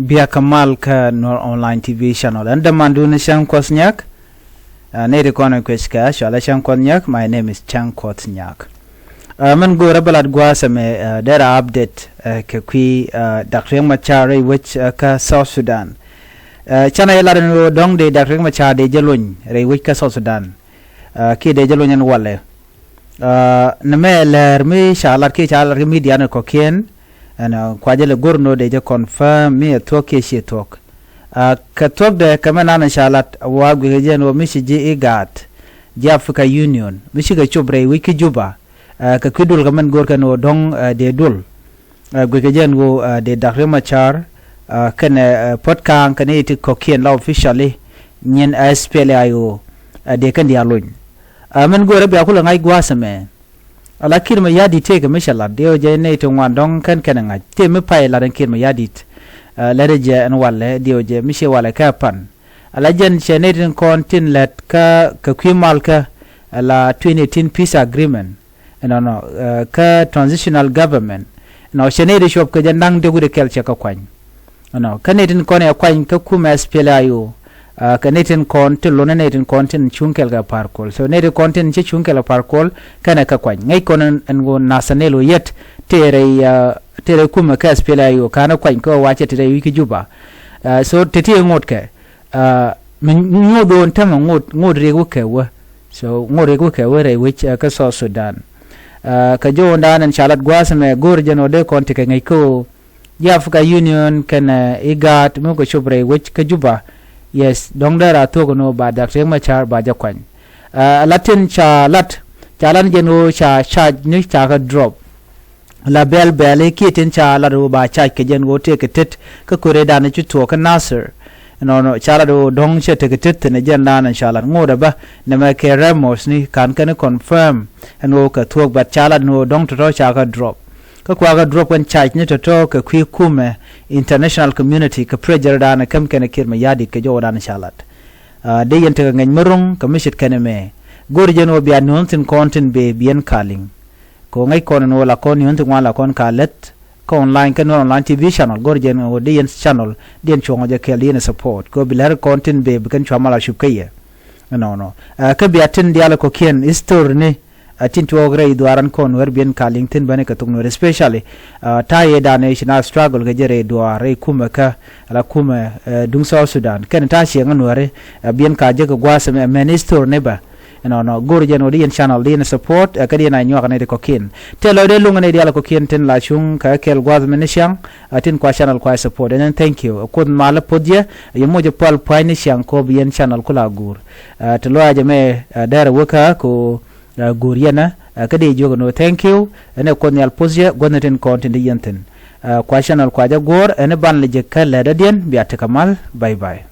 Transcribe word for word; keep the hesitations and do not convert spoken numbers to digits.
Bia kä mal kä Nuer Online T V channel. Ɛn dämandu ni Cäŋ Kuɔth Nyak. Ɛ, nɛy ti kɔn ɛ kuec kɛ cɔalɛ Cäŋ Kuɔth Nyak. My name is Cäŋ Kuɔth Nyak. Ɛ, min go̱o̱rä bä lat gua̱a̱th ɛmɛ, ɛ, derɛ update, ɛ, kɛ kui̱, ɛ, Dak Riek Machar rɛy wec, ɛ, kä South Sudan. Ɛ, canɛ jɛ lat ɛn ɣöö dɔ̱ŋ dee Dak Riek Machar dee jɛ lony rɛy wec kä South Sudan. Ɛ, kiɛ dee jɛ lony ɛn walɛ. Ɛ, nɛmɛ lɛr mi ca lat kiɛ ca lat kä media ni kɔ̱kiɛn. Ɛn, ɛ, kua jɛ lɛ go̱r ni ɣöö dee jɛ confirm mi ɛ thuɔ̱k kiɛ ciɛ thuɔ̱k. Ɛ, kɛ thuɔ̱kdɛ kɛ mɛn an ca lat wa guikɛ jɛ ɛn ɣöö mi ci ji̱ IGAD, ji̱ Africa Union, mi cikɛ cop rɛy wec kä Juba. Ɛ, kɛ kui̱ duɔl kɛ mɛn go̱r kɛn ɣöö dɔ̱ŋ, ɛ, dee duɔl. Ɛ, guikɛ jɛ ɛn ɣöö, ɛ, dee Dak Riek Machar, ɛ, kɛnɛ, ɛ, Puot Kang kɛnɛ nɛy ti kɔ̱kiɛn la officially nyin SPLA-IO, ɛ, dee kɛn diaal lony. Ɛ, mɛn go̱o̱rä bia kulɛ ŋa̱c gua̱a̱th ɛmɛ. Ala Kiir Mayardit tëëkɛ mi cɛ lat, diɛw jɛ nɛy ti ŋuan dɔ̱ŋ kɛn kɛn ɛ ŋa̱c. Tëë mi pay lat ɛn Kiir Mayardit. Ɛ, lɛt jɛ ɛn walɛ, diɛw jɛ mi ciɛ walɛ kɛ pan. Ala jɛn cɛ nɛy tin kɔn tin lät kä, kɛ kui̱ mal kä, ala twenty eighteen peace agreement. Ɛnɔnɔ, ɛ, kä transitional government. Ɛnɔ, cɛ nɛy ti cuɔp kɛ jɛ naŋ dee wut ɛ kɛl cɛ kɛ kuany. Ɛnɔ, kä nɛy tin kɔn ɛ kuany kä kumɛ SPLA-IO. Ɛ, kɛ nɛy tin kɔn tin lon nɛy tin kɔn tin cuŋ kɛl kɛ Par Kuol. So nɛy tin kɔn tin ci cuŋ kɛl kɛ Par Kuol kɛnɛ kɛ kuany. Ŋäc kɔn ɛn, ɛn ɣöö Nathaniel Oyet tëë rɛy, ɛ, tëë rɛy kumɛ kä SPLA-IO ka̱n ɛ kuany kä ɣöö wa cɛ te rɛy wec kä Juba. Ɛ, so te ti ŋot kɛ, ɛ, mi ŋot ɣöö tämɛ ŋot, ŋot riɛk wä kɛ wä. So ŋot riɛk wä kɛ wä rɛy wec, ɛ, kä South Sudan. Ɛ, kɛ jɔwändan ɛn ca lat gua̱a̱th ɛmɛ go̱o̱r jɛn ɣöö dee kɔn tekɛ ŋäc kä ɣöö ji̱ Africa Union kɛnɛ, ɛ, IGAD mi kɛ cop rɛy wec kä Juba. Yes, dɔ̱ŋ dee ra thuɔ̱k ɛn ɣöö ba Dak Riek Machar ba jɛ kuany. Ɛ, la tin ca lat, ca lat ni jɛn ɣöö ca charge ni ca kɛ drop. La bɛl bɛl i̱ kiɛ tin ca lat ɣöö ba charge kɛ jɛn ɣöö tëëkɛ tet kä kueredan ci tuɔɔk kä Nasir. Ɛnɔnɔ ca lat ɣöö dɔ̱ŋ cɛ tekɛ tet thi̱n ɛ jɛn dan ca lat ŋot ɛ bä nɛmɛ kɛ rumors ni ka̱n kɛn confirm ɛn ɣöö kɛ thuɔ̱k, but ca lat ni ɣöö dɔ̱ŋ tɔ̱tɔ̱ ca kɛ drop. Kä kua kɛ drop kɛn charge ni tɔ̱tɔ̱ kɛ kui̱ kumɛ international community kɛ pressure dan ɛ käm kɛn ɛ Kiir Mayardit kɛ jɔwändan ca lat. Ɛ, dee yɛn tekɛ ŋäc mi ro̱ŋ kɛ mi ce̱tkɛ nɛmɛ. Go̱o̱r jɛn ɣöö bia nööŋ thi̱n kɔn tin bëë bi yɛn kɛ liŋ. Kɛ ɣöö ŋäc kɔn ɛn ɣöö la kɔn yio̱o̱n ti ŋuan la kɔn ka lät kä online kä Nuer Online T V channel, go̱r jɛn ɣöö dee yɛn channel, dee yɛn cuɔ̱ŋ jɛ kɛɛl, dee yɛn support kɛ ɣöö bi lɛr kɔn tin bëë bi kɛn cua mal a cup kä yɛ. Ɛnɔnɔ. Ɛ, kä bia tin diaal kɔ̱kiɛn history ni, ɛ, tin tuɔɔk rɛy dhuaaran kɔn wɛr bi yɛn ka liŋ thi̱n bäni kɛ thok Nuɛr, especially, ɛ, ta̱a̱ yɛ dan ɛ ci na struggle kɛ jɛ rɛy dhuaar rɛy kumɛ kä, ala kumɛ, ɛ, duŋ South Sudan. Kɛn ta̱a̱ ciɛŋä Nuɛri, ɛ, bi yɛn ka jek kɛ gua̱a̱th ɛmɛ, mɛn history ni bä. Ɛnɔnɔ, go̱r jɛn ɣöö di yɛn channel, di yɛn support, ɛ, kä di yɛn a nyuak nɛy ti kɔ̱kiɛn. Tëë lɔcdɛ lo̱ŋ nɛy diaal kɔ̱kiɛn tin la cuŋ kɛ kɛɛl gua̱a̱th mɛn ni ciaŋ, ɛ, tin kua channel kua support. Ɛn ɛn thank you. Ɛ Kuoth malä poth yɛ, ɛ, yɛ moc ɛ pal pua̱ny ni ciaŋ kop yɛn channel kula guur. Ɛ, ti lɔac ɛmɛ, ɛ, dɛr ɛ wek kä ko, ɛ, guur yɛn ɛ, ɛ, kä di jiök ɛn ɣöö thank you. Ɛn ɛ Kuoth Nhial poth yɛ, gua̱th ni tin kɔn tin di yɛn thi̱n. Ɛ, kua channel kua jɛ guɔ̱ɔ̱r, ɛn ɛ ban lɛ jek kä lɛ̈t dɔ̱diɛn, bia tekɛ mal, bye bye.